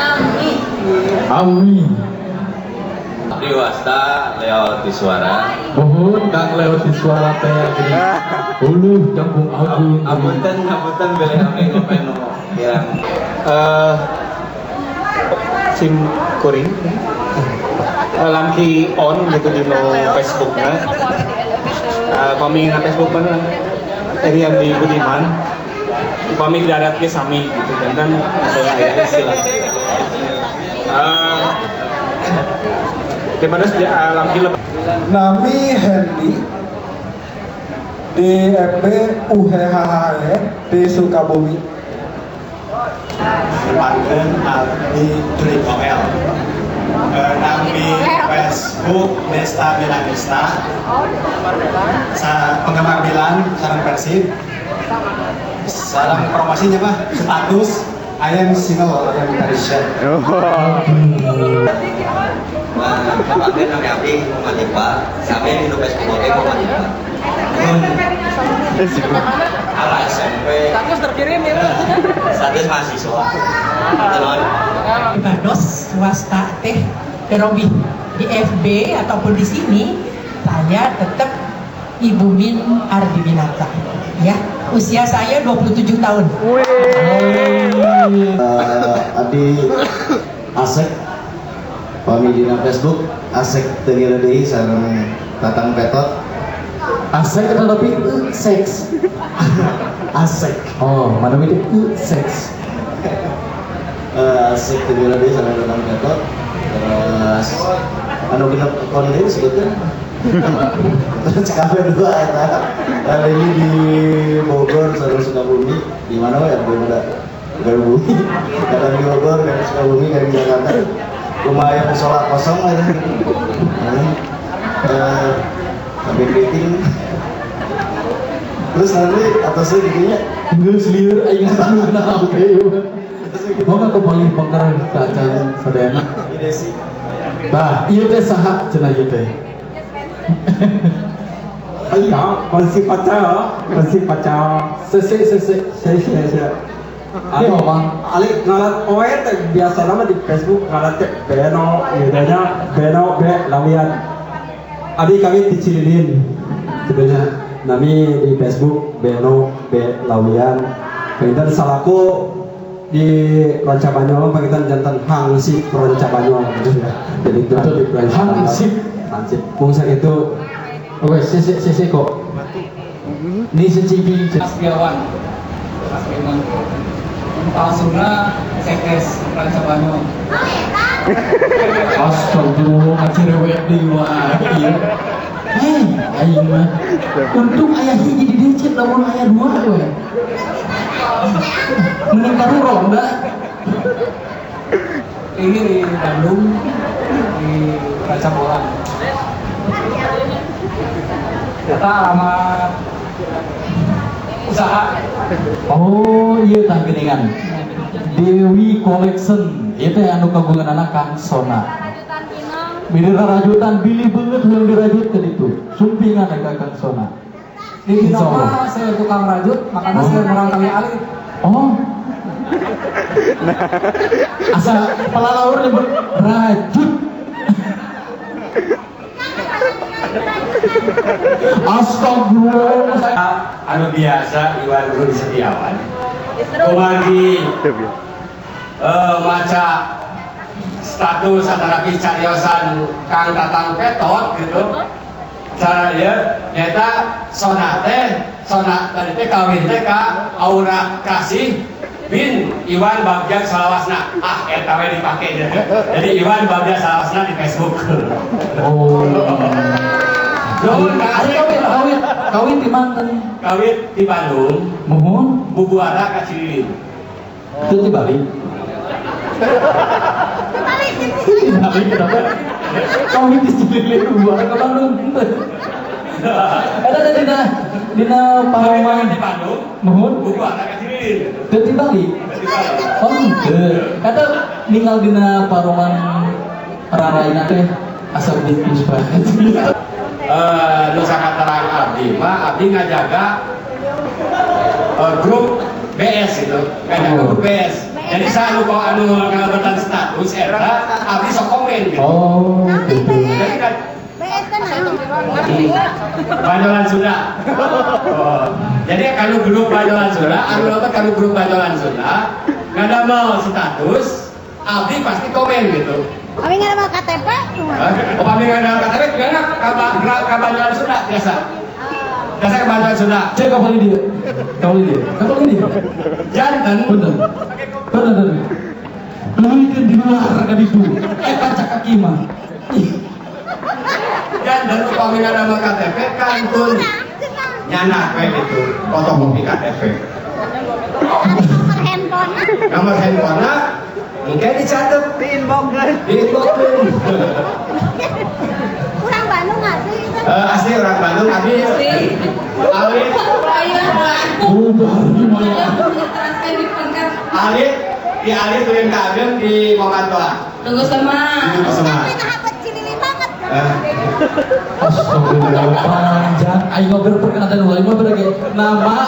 Amin. Amin. Abdi wasta Leo Tiswara. Mohon Kang Leo Tiswara teh gini. Uluh Kampung Agung. Apunten, apunten bilih abdi ngopen nu kirang. Sim kuring lamki on gitu di no Facebookna, pami na Facebook mana Eri Andi Budiman, pami darat ge sami gitu dan ada aya istilah di mana lamki lebih. Nami Hendy di FB UHHHE di Sukabumi. Panten abdi Dri OL. Nami Facebook Desta Milanista. Sa penggemar Milan sareng Persib. Sareng promosinya mah status I am single, I am Parisian. Nah, Panten nami abdi Muhammad Iqbal, sami di Facebook oge Muhammad Iqbal. Nun ala SMP. Status terkirim ya. Status mahasiswa. Nuhun. Bados swasta teh Perobi di FB ataupun di sini saya tetap Ibu Min Ardiwinata ya, usia saya 27 tahun. Abdi Asek, pami dina Facebook Asek teu ngira deui sareng Tatang Petot. Asek tetapi seks. Asek. Oh, mana itu seks. Asek teu ngira deui sareng Tatang Petot. Terus anu genep akun deui sebutnya. Terus kafe dua eta. Hari ini di Bogor sareng Sukabumi. Di mana we abdi muda? Sukabumi. Kadang di Bogor, kadang Sukabumi, kadang di Jakarta. Lumayan musola kosong aja. Nah, sampai keriting. Terus nanti atasnya gitunya Geus lieur aing sebenarnya oke. Mau nggak paling pengker ka acan sadayana? Ide sih. Bah, ieu teh saha cenah ieu teh? Iya, masih pacar, masih pacar. Sese sese. Saya saya saya. Ini ngomong. Ali ngalat oe teh biasa nama di Facebook ngalat teh Beno, gitu nya Beno B Lawian. Abi kami di Cililin. Sebenarnya nami di Facebook Beno B Lawian. Panginten salaku di Ranca Banyol panginten janten Hansip Ranca Banyol gitu ya. Jadi itu di Ranca Banyol. Hansip. Hansip. Mungkin itu. Oke, sese sese kok. Ini seciki. Setiawan. Mas Beno. Palsuna Sekdes Ranca Banyol. Astagfirullah, ngacirewek deui wae ieu. Hei, aing mah. Untung aya hiji di dieu cek lamun aya dua we. Mending karu ronda. Ini di Bandung di Ranca Bolang. Kata alamat usaha. Oh, iya tah geuningan. Dewi Collection, itu anu kagunganana Kang Sona. Bilih rajutan, bilih beungeut hoyong dirajut ke ditu. Sumpingan ka Kang Sona. Di Binomo mah saya tukang rajut, makanya saya murang kali alit. Oh. Asa palalaur nyebut rajut. Astagfirullah. Anu biasa Iwan Rudi Setiawan. Kumargi maca status atanapi cariosan Kang Tatang Petot gitu. Cara ieu nyaeta sona teh, sona tadi teh kawin teh ka Aura Kasih bin Iwan Bagja Salawasna. Ah, eta we dipake dia. Jadi Iwan Bagja Salawasna di Facebook. Oh. Nuhun Kang Ari Asep. kawin, kawin, kawin di Banten. Kawin di Bandung, Muhun, bubuara ka Cililin. Itu di Bali. Di Bali kenapa? Kawin di Cililin bubuara ke Bandung. Eta teh dina paroman Di Bandung, Muhun, bubuara ka Cililin. Teu di Bali. Di Bali. Oh, henteu. Eta ninggal dina paroman raraina teh asa bungkus bae. Nu sakaterang abdi mah abdi ngajaga grup BS gitu. Nggak grup BS. Jadi saya lupa anu ngalebetan status eta abdi sok komen gitu. Oh, gitu. Jadi kan Banjolan Sunda. Oh. Jadi kalau grup Banjolan Sunda, anu lebet kalau grup Banjolan Sunda, ngadamel status, abdi pasti komen gitu. Kami nggak ada KTP. Hah? Upami ngadamel KTP, gimana? Ka Banjolan Sunda biasa. Biasa ke Banjolan Sunda. Cek kapal ini dia. Kapal ini dia. Kapal ini. Janten. Bener. Bener, bener. Duitnya di luar kan itu. Eta cakap mah. Ih, Janten upami ngadamel KTP kantun nyanak we gitu. Fotokopi KTP. Nomor handphone. Nomor handphone mungkin dicatat Di inbox kan. di inbox. Kurang Bandung asli itu. Asli orang Bandung, abi alit Udah gimana? Alit di alit turun ke Ageng di Mokantoa. Tunggu sama. Tunggu sama. Tapi nah Cililin banget. Astagfirullah, panjang. Ayo ngobrol perkenalan dulu, ayo ngobrol lagi. Nama